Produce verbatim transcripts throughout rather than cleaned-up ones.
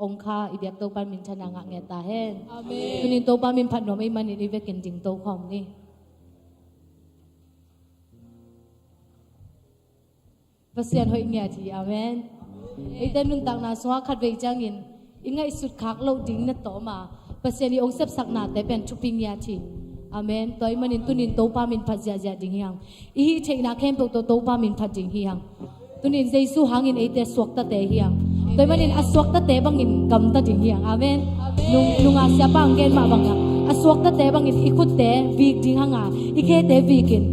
Kong kha i biak Topa minthanna ngah ngiat ta hen. Amen. Tunin Topa min phat nuam ahih manin i vekin ding to khawm ni. Pasian hoih ngiat hi. Amen. Eite nuntakna sungah khatvei ciangin i ngaihsut khak loh ding na tawm a, Pasian i ong sepsaknate pen thupi ngiat hi. Amen. Tua ahih manin tunin Topa min phat ziahziah ding hi hang. I hih theihna khempeuh tawh Topa min phat ding hi hang. Tunin Jesu hangin eite suaktate hi hang. Tua ahih manin a suaktate bangin gamta ding hi hang. Amen. Nung, nunga siapa ang gen mah bangin a suaktate bangin i khutte vik ding hang a, i khete vikin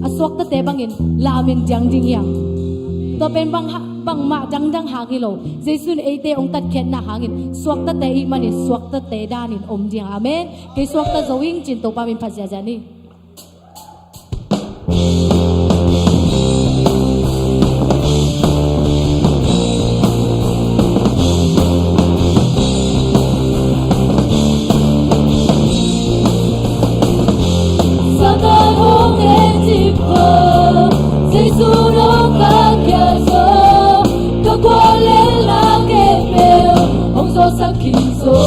a suaktate bangin lamin diang ding hi hang. Tua pen bang ha, bangmah dangdang hang hi lo. Jesu in eite ong tatkhiatna hangin suaktate ahih manin suaktate danin om ding hang. Amen. Kei suakta zo ing cin Topa min phat ziahziah ni. Satan hong en cip kha, Jesu hong kah khia zo, ka guallelhna khempeuh hong zawhsak khin zo.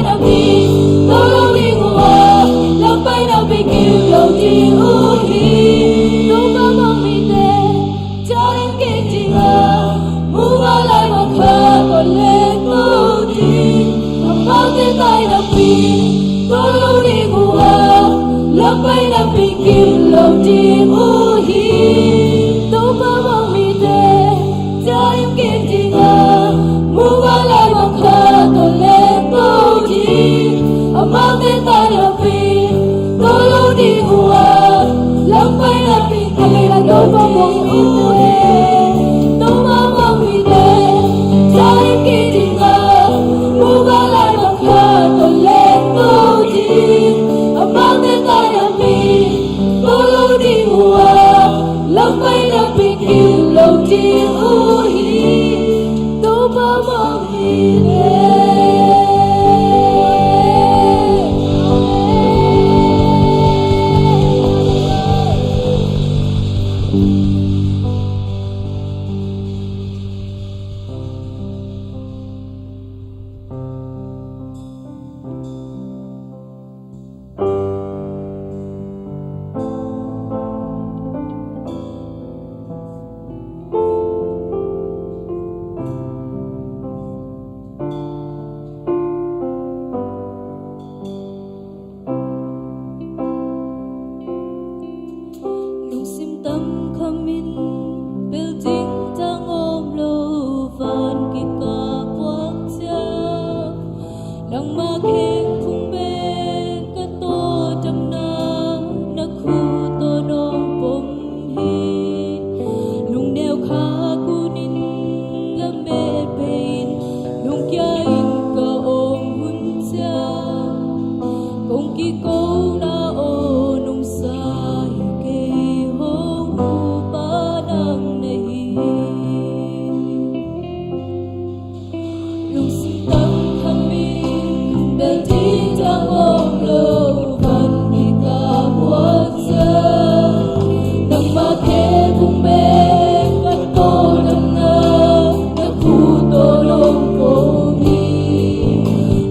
Napi tawh lo ding uh a, lampai napi kip lo ding uh hi. Topa mawng mite, time kik ding a, muh ngah lai mah khat tawh leng to ding. Amaute tai napi tawh lo ding uh a, lampai napi kip lo ding uh hi. Topa mawng mite, time kik ding a, muh ngah lai mah khat tawh leng to ding. Amaute tai napi tawh lo ding uh a, lampai napi kip lo ding uh hi. Topa mawng mite, time kik ding a, muh ngah lai mah khat tawh leng to ding. Amaute tai napi tawh lo ding uh a, lampai napi kip lo ding uh hi. Topa mawng mite. Lungsim tam khamin, bel ding tang om lo, van kikap puak ciang, nangmah khengphung bek ka tawldamna, na khut tawh nong pom hi. Lungneu khak unin, lam behpeh in, lungkia in ka om hun ciang, kong kikona aw nong sa hi. Kei hong hupa nang na hi. Lungsim tam khamin, bel ding tang om lo, van kikap puak ciang, nangmah khengphung bek ka tawldamna, na khut tawh nong pom hi.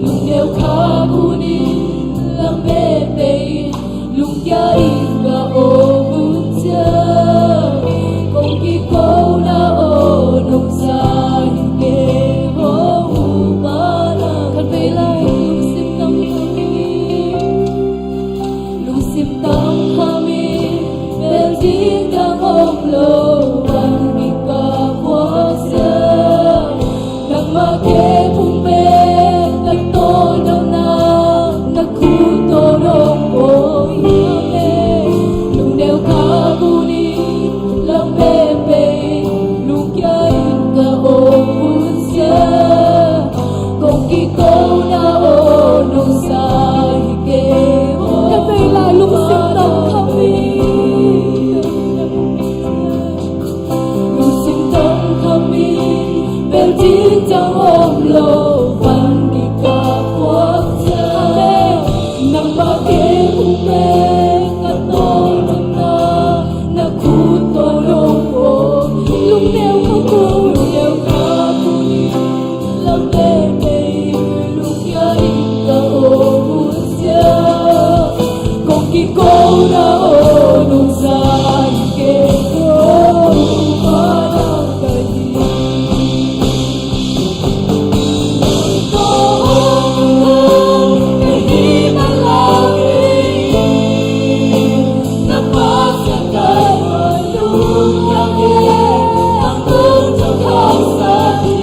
Lungneu khak unin, lam behpeh in, lungkia in ka om hun ciang, kong kikona aw nong sa hi. Kei hong hupa nang. Khatvei lai, lungsim tam khamin, lungsim tam khamin, bel ding tang om lo, van kikap puak ciang, nangmah khengphung bek ka tawldamna, na khut tawh nong pom hi. Lungneu khak unin, lam behpeh in, lungkia in ka om hun ciang, kong kikona aw nong sa hi. Kei hong hupa nang. Khatvei lai, lungsim tam khamin, lungsim tam khamin, bel ding tang om lo, van kikap puak ciang, nangmah khengphung bek ka tawldamna, na khut tawh nong pom. Lungneu khak un, lungneu khak un, lam behpeh in, lungkia in ka om hun ciang, kong kikona aw nong sa hi. Kei hong hupa nang ka hi. Nang tawh hong om ka hih manin, na pasal ka hong lum ka hi, nang tung tawh khaksa hi.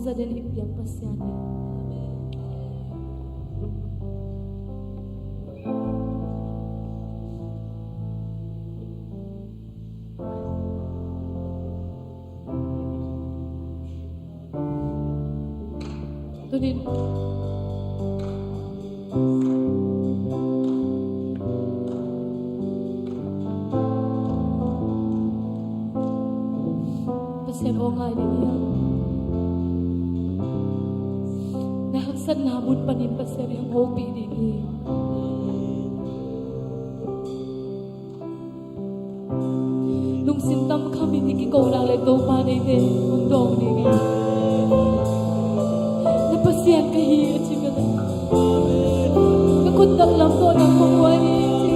Sa den i piak Pasian hi. Tunin Pasian aw ngai ding hi hang. Na haksatna mun panin Pasian in hong hopih ding hi. Lungsim tam khamin i kiko nak leh Topa neite hong dawng ding hi. Na Pasian ka hi a ci ka leh, na khut taklam tawh nang kong huai hi ci.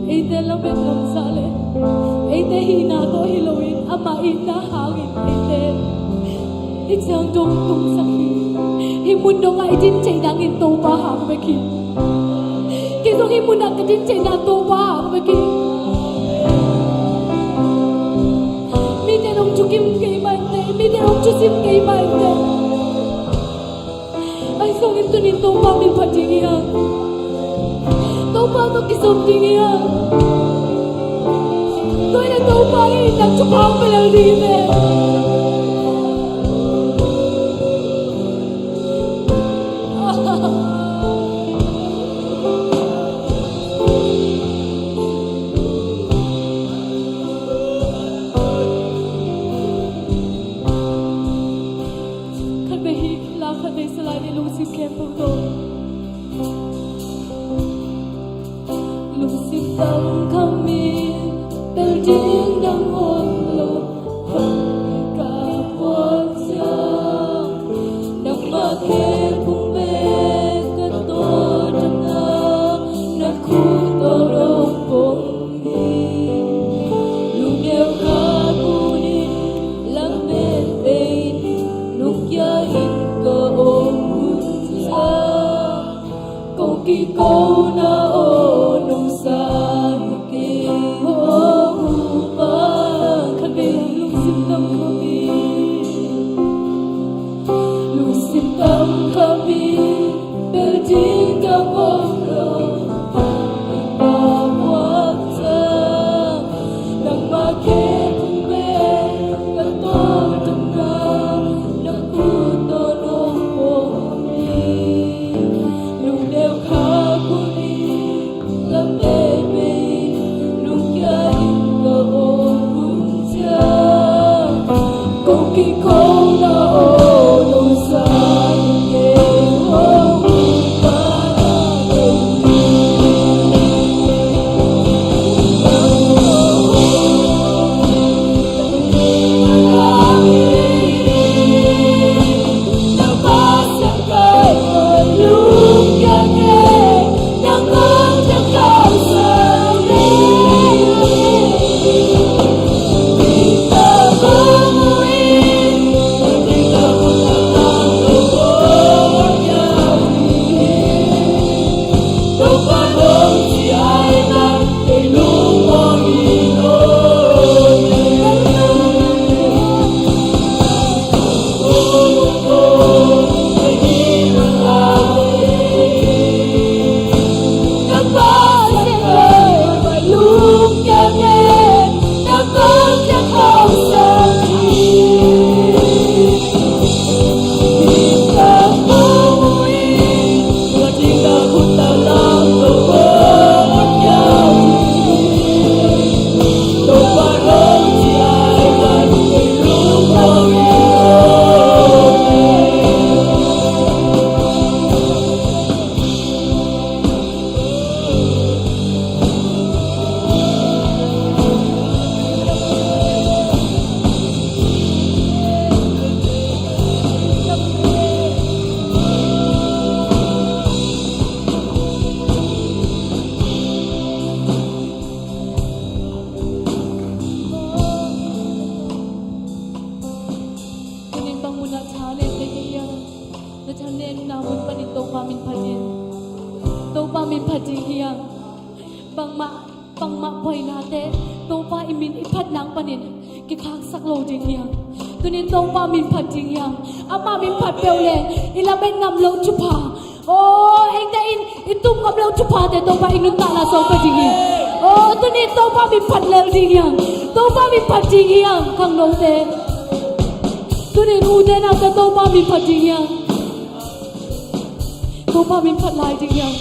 Eite lamet lamsah le eite hihna tawh hi loin amah itna hangin eite hih ciang dong tungsak hi. Hih mun dongah i din ceih nangin Topa hang bek hi. Kei zong hih munah ka din ceihna Topa hang bek hi. Mite dong thukim kei mah inteh, mite dong thusim kei mah inteh. Ahi zongin tunin Topa min phat ding hi hang. Topa tawh kizom ding hi hang. Tua in a Topa in nang thupha hong pia lel ding hi ve. Khat vei hi la, khat vei sa lai ni, lungsim khempeuh tawh. Lungsim tangkhamin pel ding nang om lo, ka puak ciang nangmah khe kung bek ka tawdamna, na khut tawh nong pom hi. Lungneu khat unin lamen pei, lungkia in ka om hun ciang, kong kikona aw nong sa hi kei, aw Topa. Bangmah, bangmah buainate Topa i min i phat nang panin kikhaksak lo ding hi hang. Tunin Topa min phat ding hi hang. Ama min phat peuh le i lamet ngam lo thupha, aw, eite in i tup ngam lo thuphate Topa i nuntakna sung pia ding hi. Aw, tunin Topa min phat lel ding hi hang. Topa min phat ding hi hang, khangnote. Tunin ute naute Topa min phat ding hi hang. Topa min phat lai ding hi hang.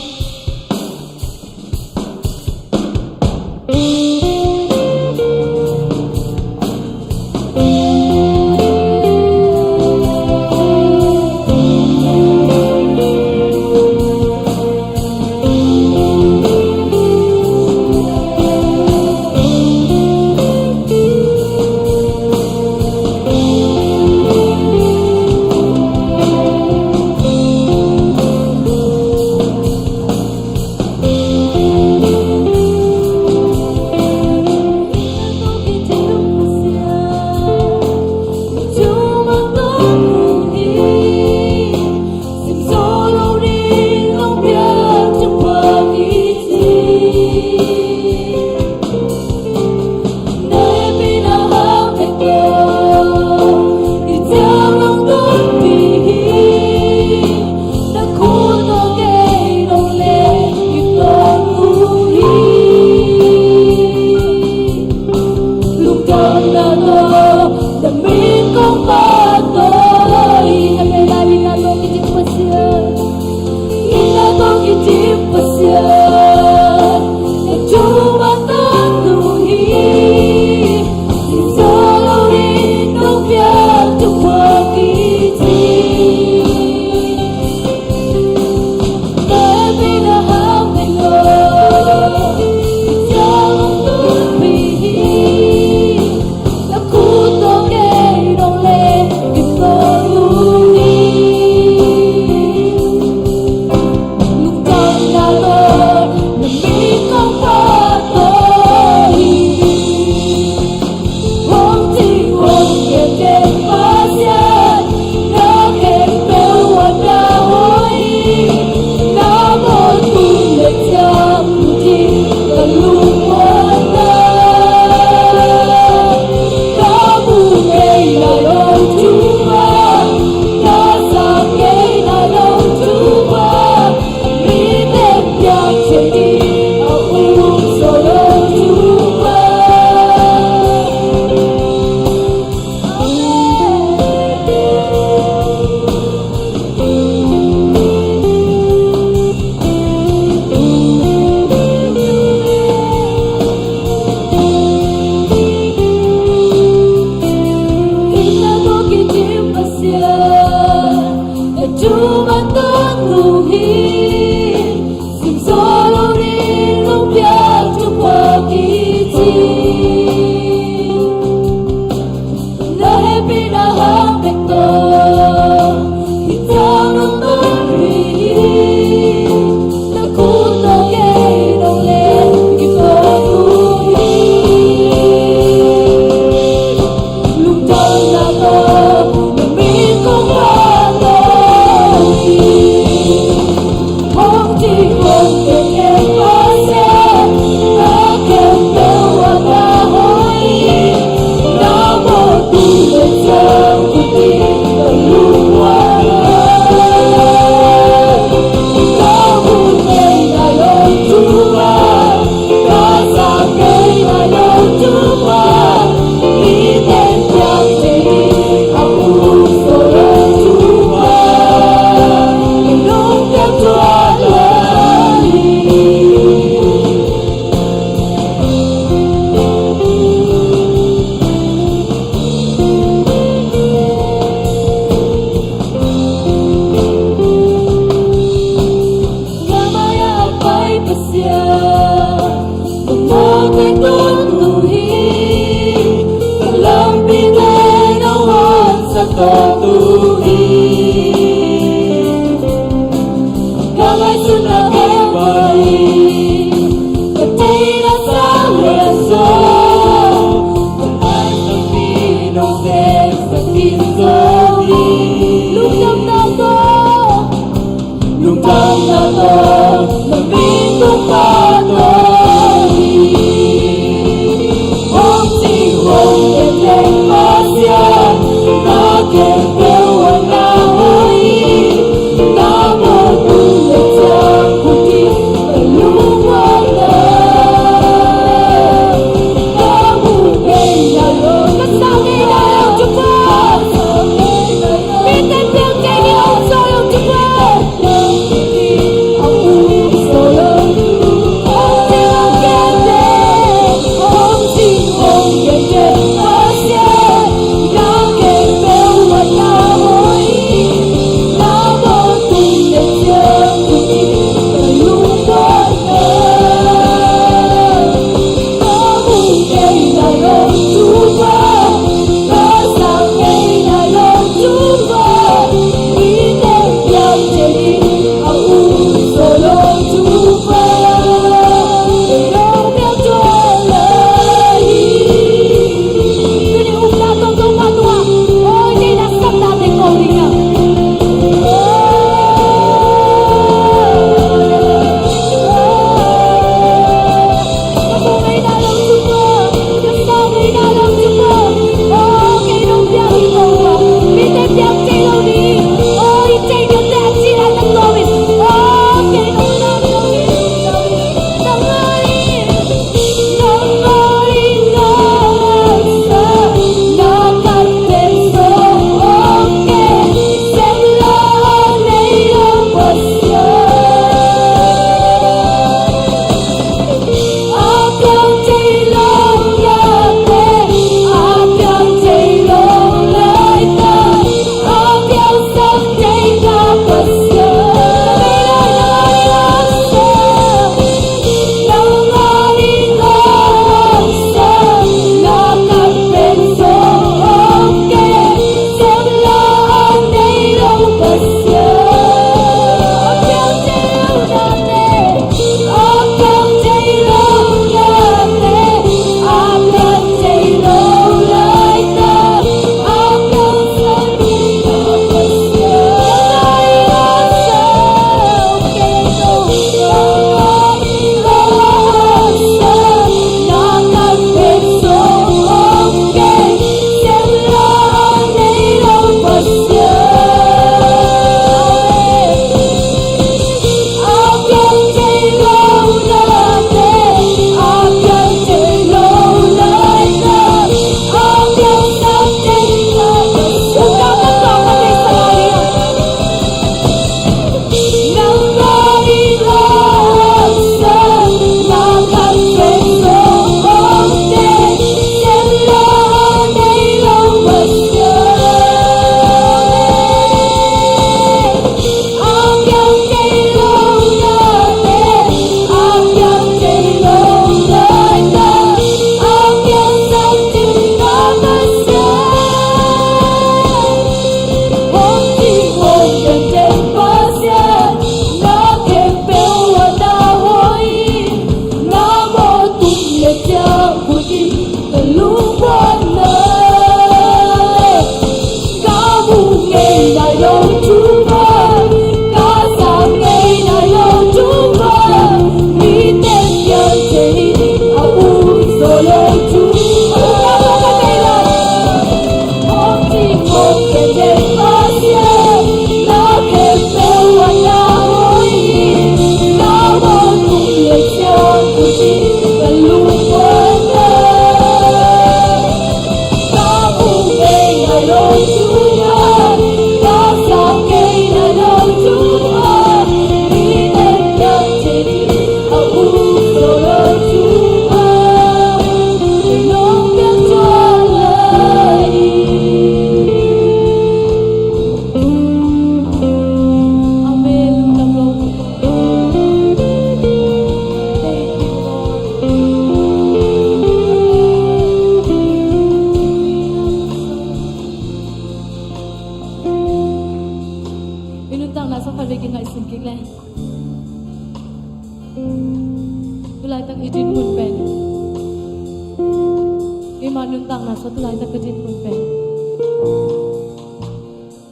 Nuntakna sawt laitak ka dinmun pen,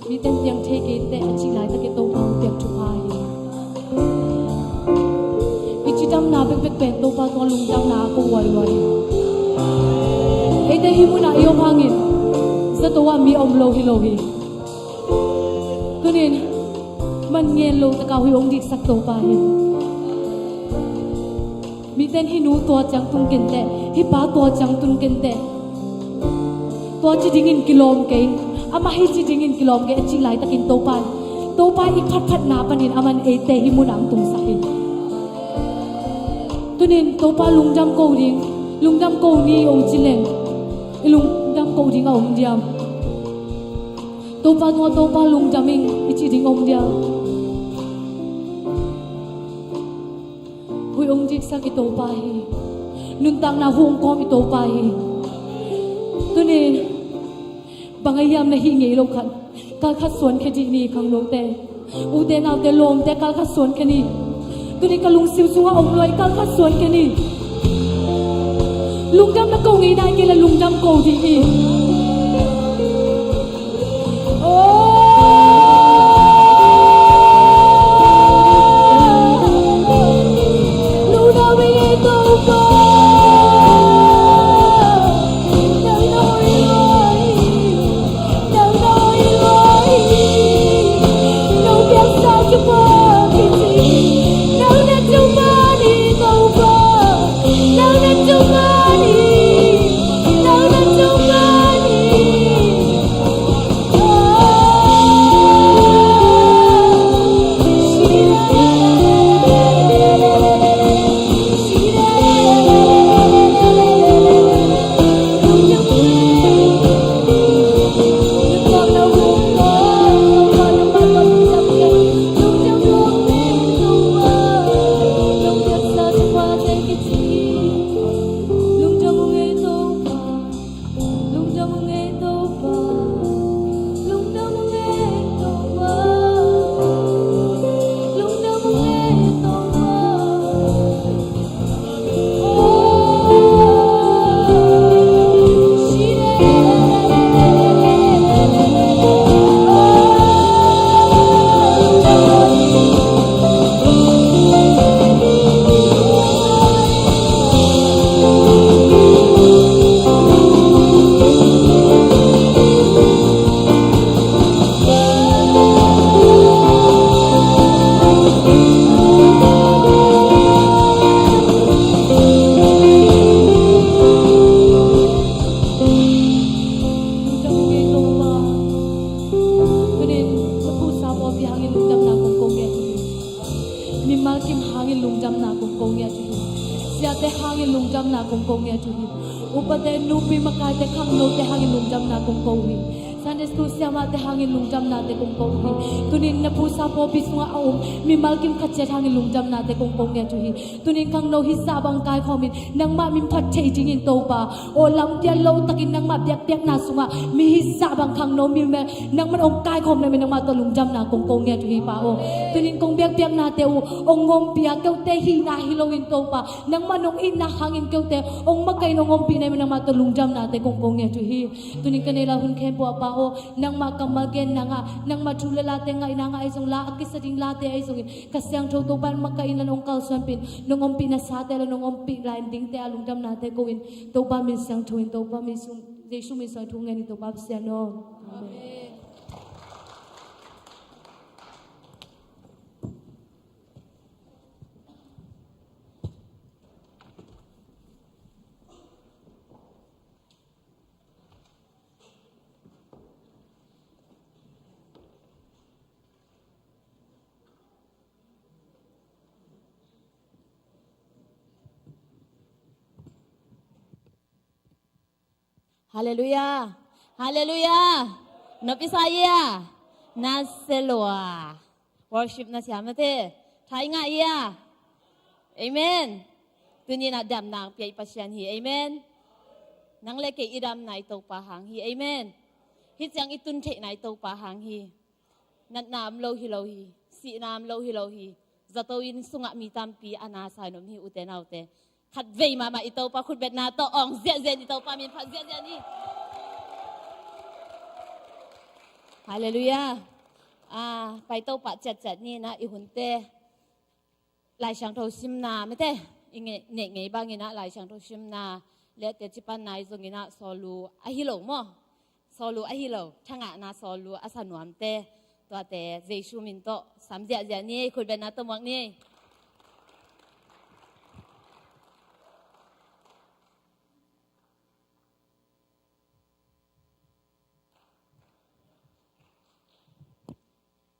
mite in piang thei kei inteh a cih laitak i Topa hong piak thupha hi. I cidamna bekbek pen Topa tungah lungdamna a ko uaiuai hi. Eite hih munah i om hangin zato ah mi a om lo hi lo hi. Tunin man ngen lo taka huih hong diksak Topa hi. Mite in hih nu tua ciang tun kei inteh, hih pa tua ciang tun kei inteh, tua ci dingin kilawm kei, amah hih ci dingin kilawm kei a cih laitakin Topa in, Topa i phatphatna panin aman eite hih munah hong tungsak hi. Tunin Topa lungdam ko ding, lungdam ko ni hong ci leng, i lungdam ko ding a om diam? Topa tungah Topa lungdam ing i ci ding om diam? Huih hong diksak i Topa hi. Nuntakna huh hong kawm i Topa hi. Tuni bang a hiam na hih ngei loh khat, kal khat suan khia dih ni khangnote. Ute naute lawmte kal khat suan khia ni. Tuni ka lungsim sungah om luai kal khat suan khia ni. Lungdam na ko ngei nai kei le lungdam ko dih ni. Lungdam ung ei Topa, lungdam ung ei Topa, lungdam ung ei Topa, lungdam ung ei Topa. Lungdam ung ei Topa. Tunin ka pusa pawlpi hangin lungdamna kong ko ngiat uh hi. Mimal kim hangin lungdamna kong ko ngiat uh hi. Siate hangin lungdamna kong ko ngiat uh hi. Upate, nupi makaite, khangnote hangin lungdamna kong ko uh hi. Sunday school siamahte hangin lungdamnate kong ko uh hi. Tunin na pusa pawlpi sungah a om mimal kim khat ciat hangin lungdamnate kong ko ngiat uh hi. Tunin khangno hih zah bang kaikhawmin nangmah min phat thei dingin Topa, aw lampial lo takin nangmah biakpiakna sungah mi hih zah bang khangno milmel nangmah hong kaikhawm na min nangmah tawh lungdamna kong ko ngiat uh hi Pa aw. Tunin kong biakpiaknate uh hong ompih a, keute hihna hi loin Topa, nangmah nong itna hangin keute hong makaih in hong ompih na min nangmah tawh lungdamnate kong ko ngiat uh hi. Tunin ka neih lai hun khempeuh ah Pa aw, nangmah kammal genna ngah, nangmah thu le late ngaihna ngah ahi zong, la a kisa ding late ahi zongin, ka siangtho Topa in makaih in la nong kalsuanpih in, nong ompih nasate la nong ompih lai in dingte a lungdamnate ko in, Topa min siangtho in, Topa min sung, Jesu min siangtho ngen in Topa Pasian aw. Amen. Halleluiah. Halleluiah. Nop i sa ia. Na se lua. Worship na sia mate. Thai ngah ia. Amen. Tuni na damna pia i Pasian hi. Amen. Nang le kei i damna i Topa hang hi. Amen. Hih ciang i tun theihna i Topa hang hi. Natna om lo hi lo hi. Sihna om lo hi lo hi. Zato inn sungah mi tampi a na sa in om hi ute naute. Khatvei mahmah i Topa khutbetna tawh awng ziahziah ni, Topa min phat ziahziah ni. Halleluiah. Ah, pai Topa ciatciat ni inah i hunte Lai Siangtho simna mite i nge-, neih ngei bang inah Lai Siangtho simna le teci panna i zong inah sawlu ahi lo maw? Sawlu ahi lo, thangahna sawlu a sa nuamte, tuate Jesu min tawh sam ziahziah ni, khutbetna tawh muak ni.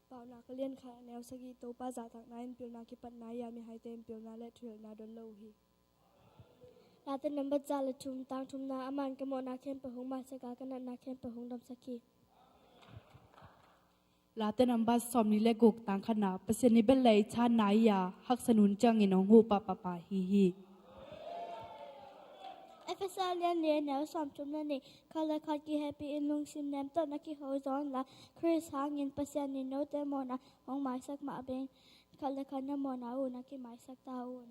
Paunak a lian khat a neu sagih. Topa zahtakna in pilna kipatna hi a, mihaite in pilna le thuhilhna don lo uh hi. Late nambat za le thum, tang thumna. Aman ka mawhna khempeuh hong maisak a, ka natna khempeuh hong damsak hi. Late nambat sawmli le guk, tang khatna. Pasian i bel le i channa hi a, haksa nun ciangin hong huh pahpahpah hi hi. Efesa lian li, neu sawmthum le nih. Khat le khat kihehpih in lungsim nem tawh na kiho zaw unla, Khrist hangin Pasian in note mawhna hong maisak mah bangin khat le khat na mawhna uh na kimaisak ta un.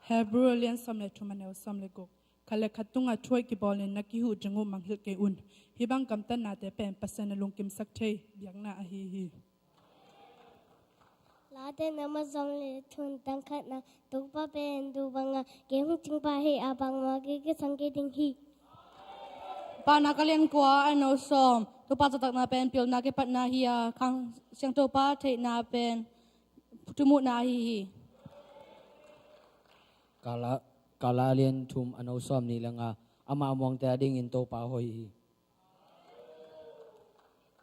Hebru lian sawm le thum, a neu sawm le guk. Khat le khat tungah thuhoih kibawlin na kihuh ding uh mangngilh kei un. Hih bang gamtatnate pen Pasian a lungkimsak thei biakna ahi hi. Late nambat sawm le thum, tang khatna. Topa pen duh banga kei hong cingpah hi a, bangmah kei kisang kei ding hi. Paunak a lian kua, a neu sawm. Topa zahtakna pen pilna kipatna hi a, Kha Siangtho pa theihna pen thumuhna ahi hi. Gala-, Gala lian thum, a neu sawmnih le nga. Amah a muangte adingin Topa hoih hi.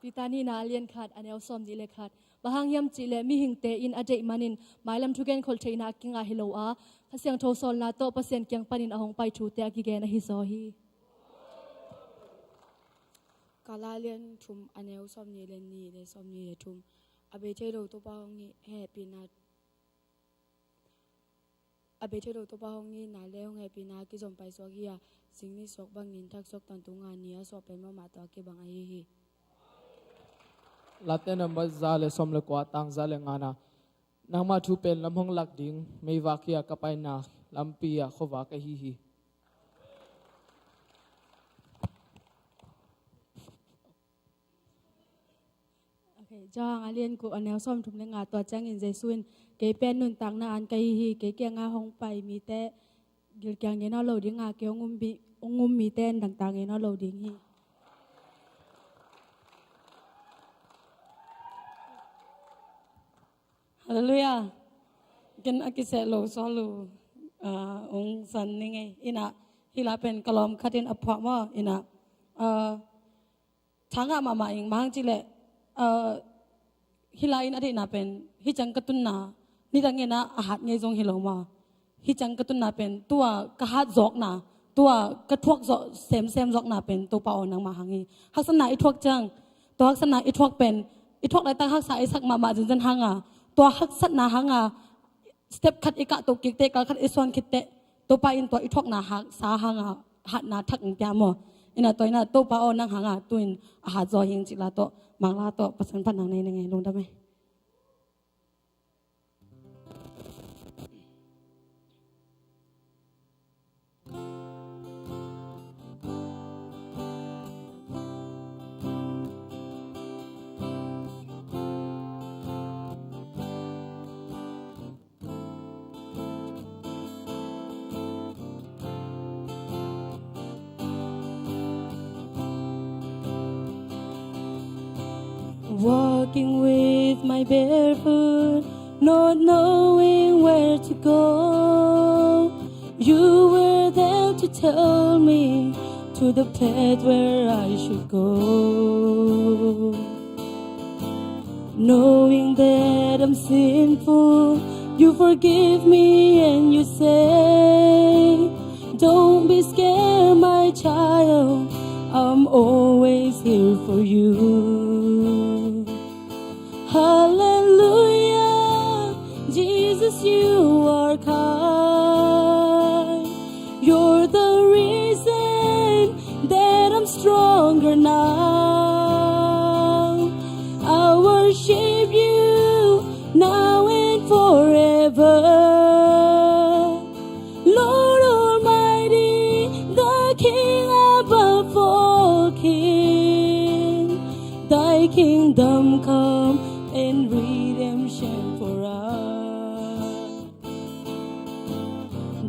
Peter nihna a lian khat, a neu sawmnih le khat. Bang hang hiam cihleh mihingte in a deih manin mailam thugen kholh theihna a kingah hi lo a, Kha Siangtho sawlna tawh Pasian kiang panin a hong pai thute a kigen ahi zaw hi. Gala lian thum, a neu sawmnih le nih le sawmnih le thum. A bei thei lo Topa hong hehpihna, a bei thei lo Topa hong itna le hong hehpihna a kizom paisuak hi a, zingni suak bangin thaksuak tantunga ni a suak pen mahmah tawh a kibang ahi hi. Late nambat za le sawm le kua, tang za le ngana. Nangmah thu pen lam hong lak ding meivak hi a, ka paina lampi ah khuavak ahi hi. Okay, Johan a lian guk, a neu sawmthum le nga. Tua ciangin Jesu in, kei pen nuntakna an ka hi hi. Kei kiangah hong pai mite gilkial ngei nawn lo ding a, kei hong um mi, hong um mite in dangtak ngei nawn lo ding hi. Halleluiah. Ken a kiseh lo sawlu, ah, hong san ning ei. Inah, hih la pen ka lawm khat in a phuah maw. Inah, ah, thangah mahmah ing, bang hang cihleh, ah, hih la in a deihna pen hih ciang ka tunna, nidang inah a hat ngei zong hi lo maw. Hih ciang ka tunna pen tua ka hat zawkna, tua ka thuak zawh semsem zawkna pen Topa aw nangmah hang hi. Haksatna i thuak ciang, tua haksatna i thuak pen, i thuak laitak haksa i sak mahmah zenzen hanga, tua haksatna hanga step khat i kahto kik teh, kal khat i suan khit teh, Topa in tua i thuakna haksa hanga hatna thak in pia maw. Inah tua inah Topa aw nang hanga tu-in a hat zaw hing cih la tawh, Mangla tawh Pasian phatna nei ning ei, lungdam ei. Walking with my barefoot, not knowing where to go. You were there to tell me to the path where I should go. Knowing that I'm sinful, you forgive me and you say, "Don't be scared, my child, I'm always here for you." Hallelujah, Jesus, you are kind. You're the reason that I'm stronger now. I worship you now and forever.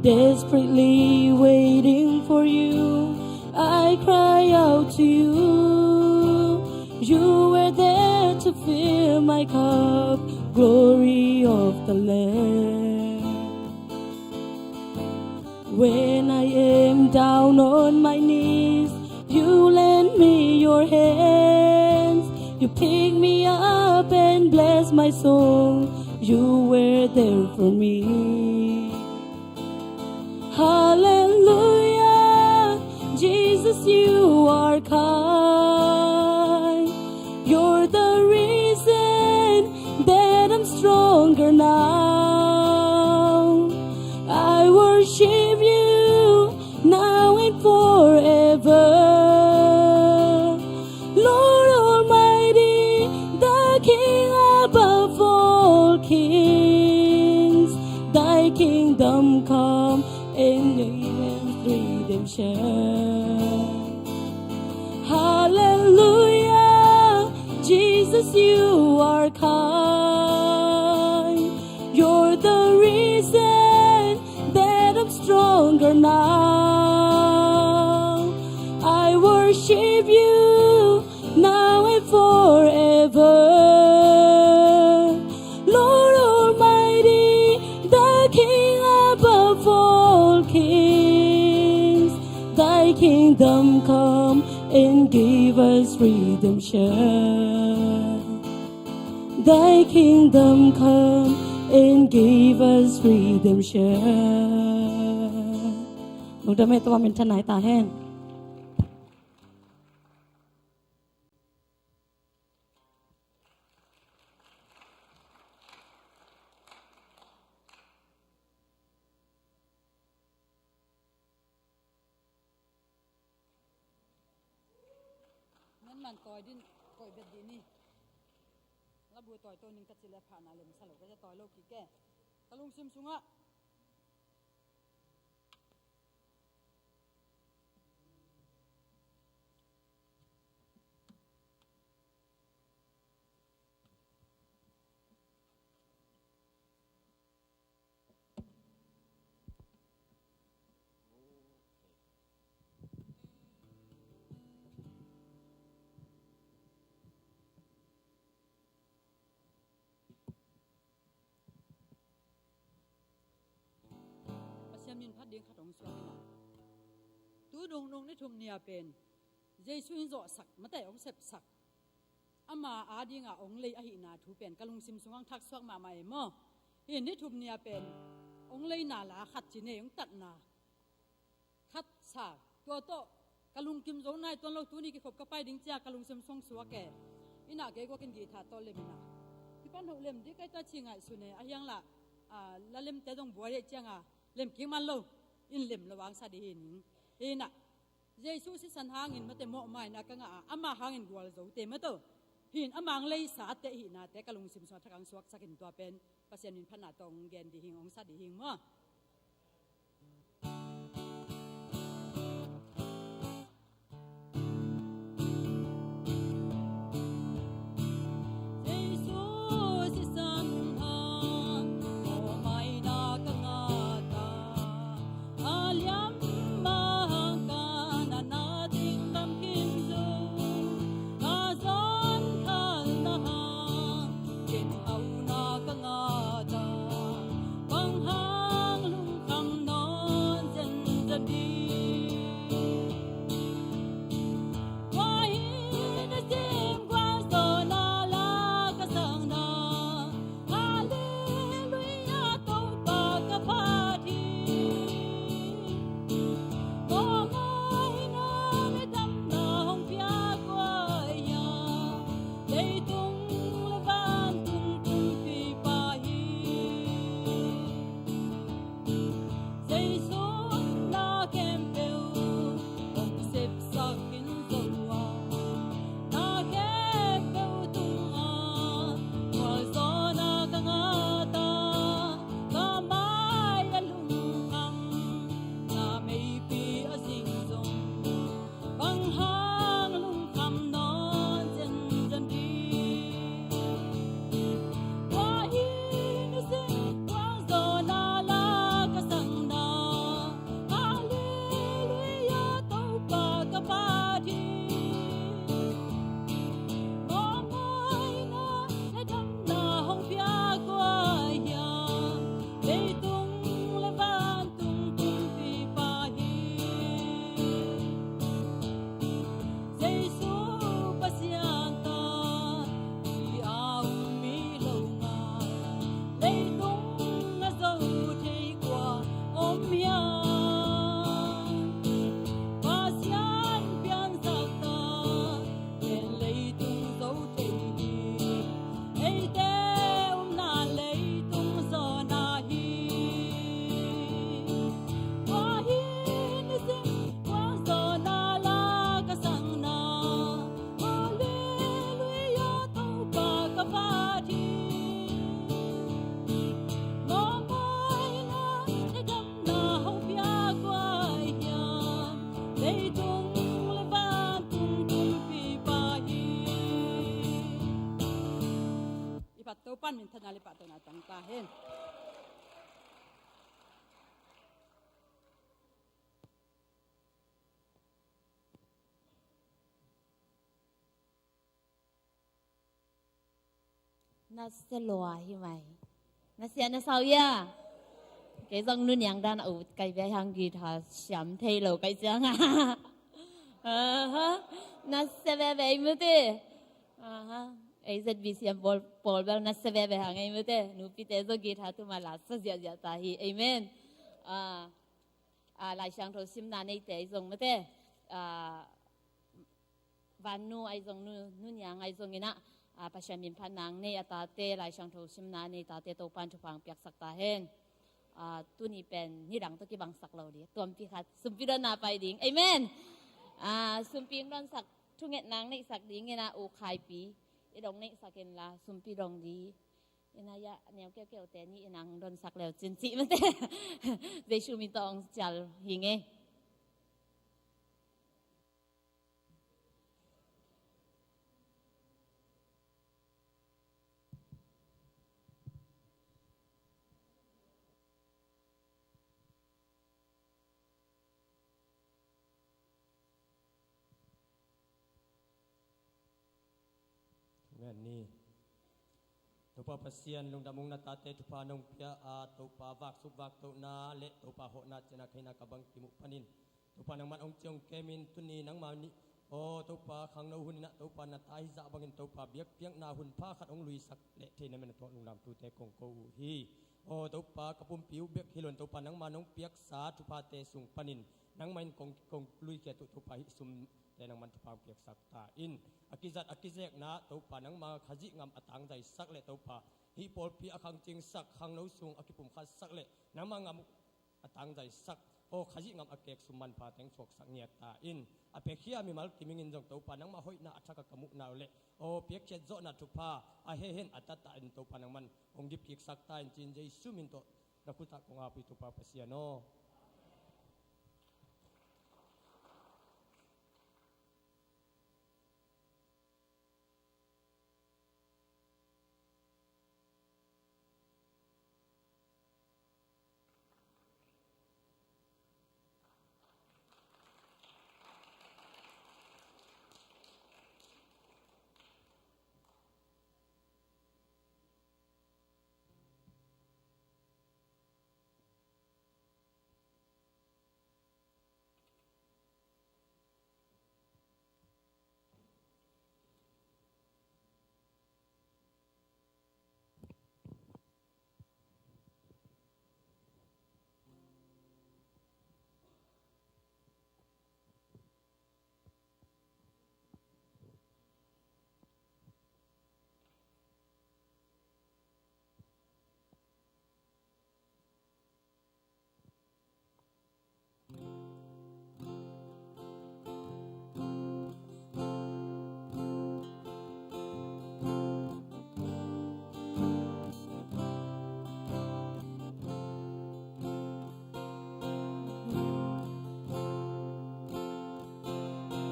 Desperately waiting for you, I cry out to you. You were there to fill my cup, glory of the Lamb. When I am down on my knees, you lend me your hands. You pick me up and bless my soul. You were there for me. Hallelujah, Jesus, you are kind. You're the reason that I'm stronger now. I worship you now and forever. Lord Almighty, the King above all kings, thy kingdom come and give us redemption. Hallelujah, Jesus, you are kind. You're the reason that I'm stronger now. I worship you now and forever. Lord Almighty, the King above all kings, thy kingdom come and give us redemption. Thy kingdom come and give us redemption. Lungdam ei, Topa minthanna hi ta hen. Nan man tawi din, tawi bet dih ni. Labu tawi to ning ka ci le pha na lem sa lo, ka ci tawi lo kik e. Ka lungsim sungah Pasian min phat ding khat hong suak in a. Tu nungnung ni thum ni a pen Jesu in zawhsak, mate hong sepsak, ama adinga hong lei ahihna thu pen ka lungsim sungah hong thaksuak mahmah e maw. Hi ni thum ni a pen hong leina la khat ci ne, hong tatna khat sa. Tua tawh ka lungkim zo nai tuan lo, tuni kikhop ka pai ding cia ka lungsim sung suak e. Innah kei guakin githa tawh lem innah kipan hoh lem dih kai ta ci ngaihsun e. A hiang lah, a, la lemte dong buai deh cianga lem kik man lo. In lem lo angsa dih hi ning. Innah Jesu sisan hangin mate mawhmaina ka ngah a, ama hangin gualzote mate hin ama ang leisate hihnate ka lungsim sungah thak ang suaksakin tua pen Pasian min phatna tawh hong gen dih hing, hong sa dih hing maw. Topa'n minthanna le pahtawina tang ta hen. Na sia lua hi mai. Na sia na sau ia. Kei zong nu niang dan a ut kai ve hang guitar siam thei lo kai ciang a. Aha. Na sia veve i mute. Aha. A Z B C M pawl, pawl bel na sia veve hang i mute. Nupite zong guitar tuma la sa ziahziah ta hi. Amen. Ah, ah, Lai Siangtho simna neite i zong mute. Ah, Vannu ahi zong, nu, nu niang ahi zong inah, ah, Pasian min phat nang nei a tate, Lai Siangtho simna nei tate Topa'n thupha hong piaksak ta hen. Ah, tuni pen nidang tawh kibangsak lo ding. Tuampi khat, sumpi donna pai ding. Amen. Ah, sumpi hong donsak, thunget nang neihsak ding inah, U Khaipi. I dong neihsak inla, sumpi dong ding. Inah ia, neu keukeu te ni inang donsak leu cin cih mate. Jesu min tawh hong cial hi nge. Amen ni. Topa Pasian, lungdam ung, na tate thupha nong pia a, Topa, vaksuk vaktohna le Topa hawhna ciangin a kheina ka bang kimuh panin, Topa, nangman hong ciong kemin tuni nangma nih, aw Topa, khangno hun inah Topa, na ta hizah bangin Topa, biakpiakna hun pha khat hong luisak leh thei na min a tawh lungdamtute kong ko uh hi. Aw Topa, ka pumpi uh bek hi loin Topa, nangma nong piaksa thuphate sung panin nangma in kong, kong luikhiat uh Topa, hih sumte nangman thupha hong piaksak ta in. A kizat a kizekna Topa, nangma Khazih ngam a tangzaisak leh Topa, hih pawlpi a khangcingsak, khangno sung a kipumkhatsak leh nangma ngam uh a tangzaisak, aw Khazih ngam a kek sum manpha teng suaksak ngiat ta in. A piakhia mimal kimingin zong Topa, nangma hoihna a thak a ka muhna uh leh, aw piakkhiat zawhna thupha a hehen a tata in Topa, nangman hong gipkiksak ta in, ci-in Jesu min tawh na khut ah kong ap hi Topa Pasian aw.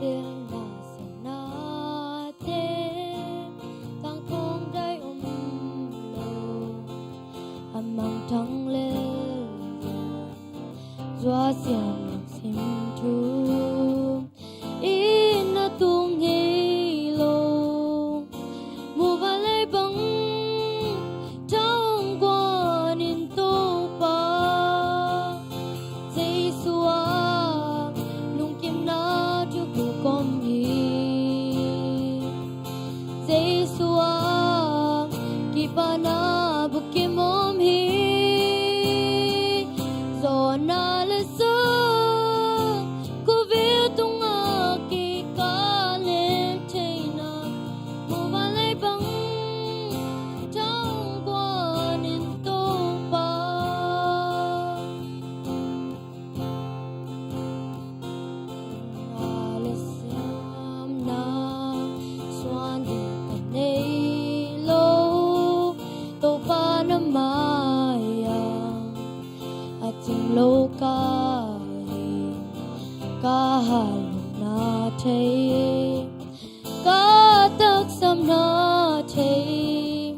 Pilna sanate tangkong dai om lo, a mangthang lel zua siam lungsim thu. Inn a tung ngei lo, muvanlei bang thangkuan in Topa, Jesu ah lungkimna thu buk om hi. Jesu ah kipahna bukim om hi. Zawhna le sa, khawvel tungah kei ka lem theihna, muvanlei bang thangkuan in Topa. Nunna le siamna suan ding ka nei lo, Topa na mai-ah a cing lo ka hi. Ka halna thei, ka taksapna thei,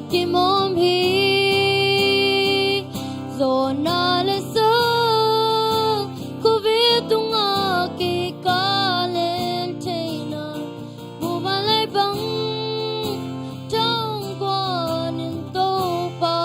kim om hi. Zawhna le sang khuavei tungah kei ka len theihna, muvanlei bang thangkuan in Topa.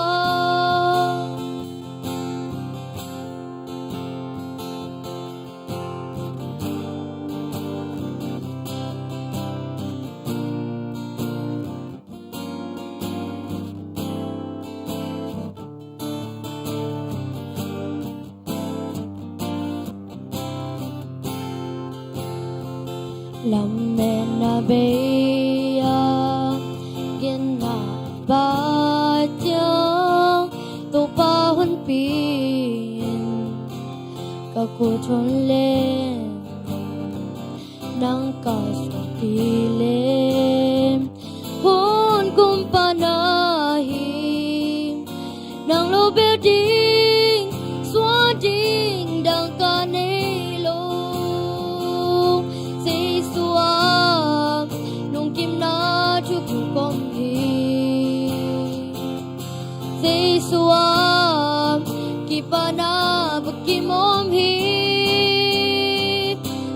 Lametna bei-a genna pai ciang, Topa honpi in ka kut hong lem, nang ka suahpih lem. Hun kumpa na hi, nang lo bel ding, suah ding dang ka nei lo. Jesu a lungkimna thupi om hi. Jesu a kipahna bang kim om hi.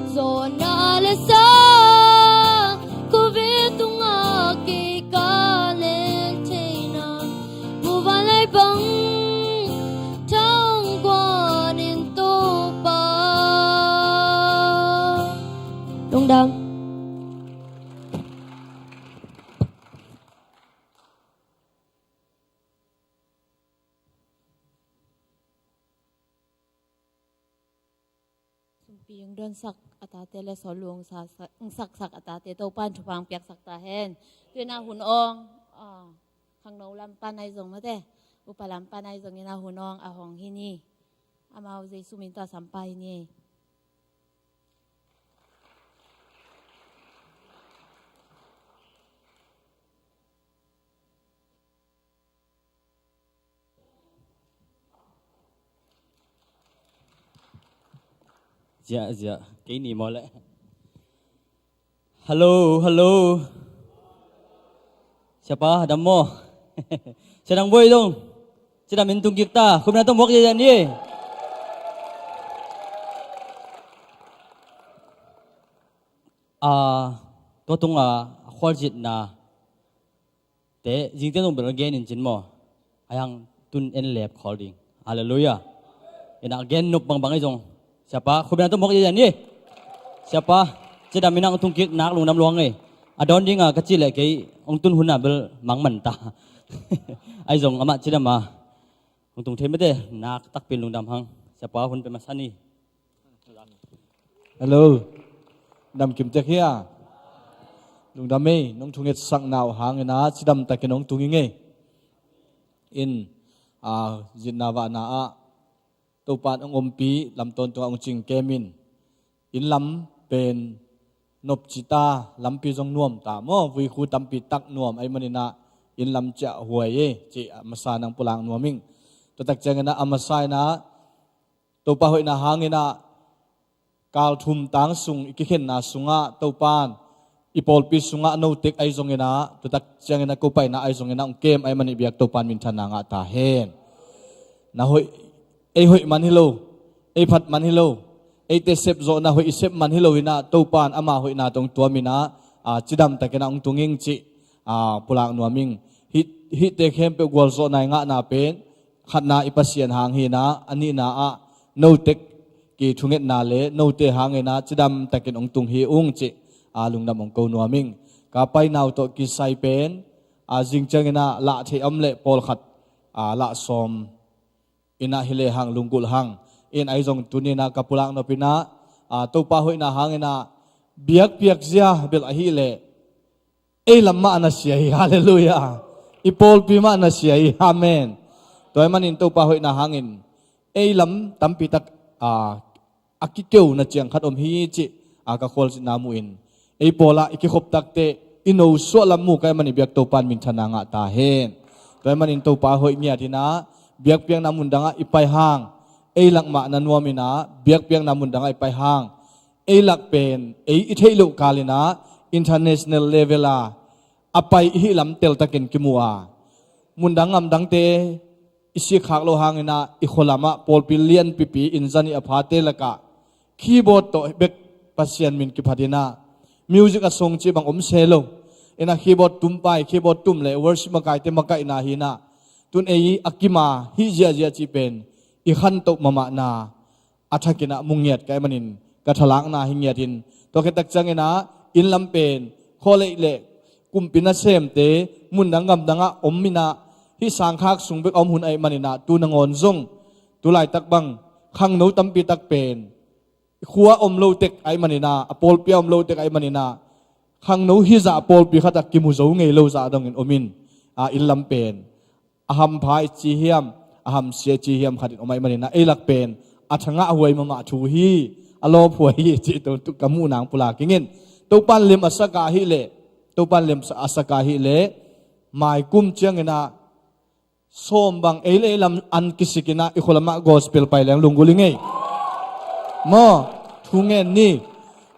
Zawhna le sang khuavei tungah kei ka len theihna, muvanlei bang thangkuan in Topa. Lungdam. Sumpi hong donsak a tate le sawlung sa, sa, hong saksak a tate Topa in thupha hong piaksak ta hen. Tu-in a hun awng, ah, khangno lam pan ahi zong mate, upa lam pan ahi zongin a hun awng a hong hi ni. Amau Jesu min tawh a sampa hi ni. Zia, zia, kei ni maw leh. Hello, hello. Siapa, dam maw? Sia Dang Boi dong. Cidam in tung kik ta. Khupna tawh muak ziahziah ni. Ah, tua tungah a khualzinna te, zingte zong bel a gen in cin maw? Ahi hang tun en lep khawl ding. Halleluiah. Ina gen nop bangbang ahi zong. Siapa, khupna tawh muak ziahziah ni. Siapa, cidam in hong tung kik nak lungdam lua ing ei. A dawn ding a ka cih leh kei hong tun hun a bel mang man ta. Ahi zong amah cidam a hong tung thei mate, nak takpi in lungdam hang. Siapa, hun pia masa ni. Hello. Dam kim tek hia? Lungdam ei, nong thungetsakna uh hangin a cidam takin hong tung ing ei. In, ah, zitna vahna ah Topa in hong ompih lam tawntungah hong cing kem in. Inn lam pen nopci ta, lampi zong nuam ta maw, vuikhu tampi tak nuam ahih manin a inn lam ciah huai ei, cih a masa in hong pulak nuam ing. Tua tak ciangin a, a masa in a, Topa hoihna hangin a, kal thum tang sung i kikhenna sungah Topa in i pawlpi sungah note ahi zongin a, tua tak ciangin a ko paina ahi zongin a hong kem ahih manin biak Topa in minthanna ngah ta hen. Na hoih, ei hoih man hi lo, ei phat man hi lo, eite sep zawhna hoih i sep man hi lo in a, Topa in ama hoihna tawh hong tuam in a, a, cidam takin a hong tung ing cih, a, pulak nuam ing. Hih, hihte khempeuh gualzawhna i ngahna pen khatna i Pasian hang hi in a, a nihna ah note kithungetna le note hangin a cidam takin hong tung hi ung cih, a, lungdam hong ko nuam ing. Ka paina uh tawh kisai pen, a, zing ciangin a lah theih om leh pawlkhat, a, lah sawm in a hi lehang lunggulh hang. In ahi zong tuni in a ka pulak nop in a, a, Topa hoihna hangin a biakpiak zia bel ahih leh ei lam mah na sia hi. Halleluiah. I pawlpi mah na sia hi. Amen. Tua ahih manin Topa hoihna hangin ei lam tampi tak, a, a kikeu na ciang khat om hi cih, a, ka khualzinna muh in. Ei pawl ah i kikhop takteh i no suah lam mu ka hih manin biak Topa in minthanna ngah ta hen. Tua ahih manin Topa hoih ngiat in a, biakpiakna mun dangah i pai hang, ei lak mah na nuam in a, biakpiakna mun dangah i pai hang, ei lak pen ei i theih loh kal in a international level a a pai i hih lam teltakin kimu a, mundang ngamdangte i sikkhak loh hangin ah i khualamah pawlpi lianpipi inn zanih a phate lakah keyboard tawh bek Pasian min kiphatin ah music a song cih bang om se lo. In ah keyboard tumpai, keyboard tum le worship makaite makaihna hi in ah tun ei a kima hih ziahziah cih pen i khantoh mahmahna a thakin ah mu ngiat ka hih manin ka thalakna hi ngiatin, tua khit tak ciangin ah inn lam pen khualeih le kumpi nasemte mundang ngamdangah om in ah hih sangkhak sung bek a om hun ahih manin ah tu nangawn zong tu laitak bang khangno tampi tak pen khua om lo tek ahih manin ah, a pawlpi a om lo tek ahih manin ah khangno hizah a pawlpi khatah kimu zo ngei lo zah dongin om in, a inn lam pen a hampha i ci hiam, a hamsia i ci hiam khatin om ahih manin ah ei lak pen a thangah huai mahmah thu hi, a lawp huai hi cih tawh tu ka muh nang pulak ing in. Topan lem a saka hi leh, Topan lem a saka hi leh maikum ciangin ah sawm bang ei le ei lam an kisik in ah i khualamah gospel pai leng lunggulh i ngei maw? Thu ngen ni.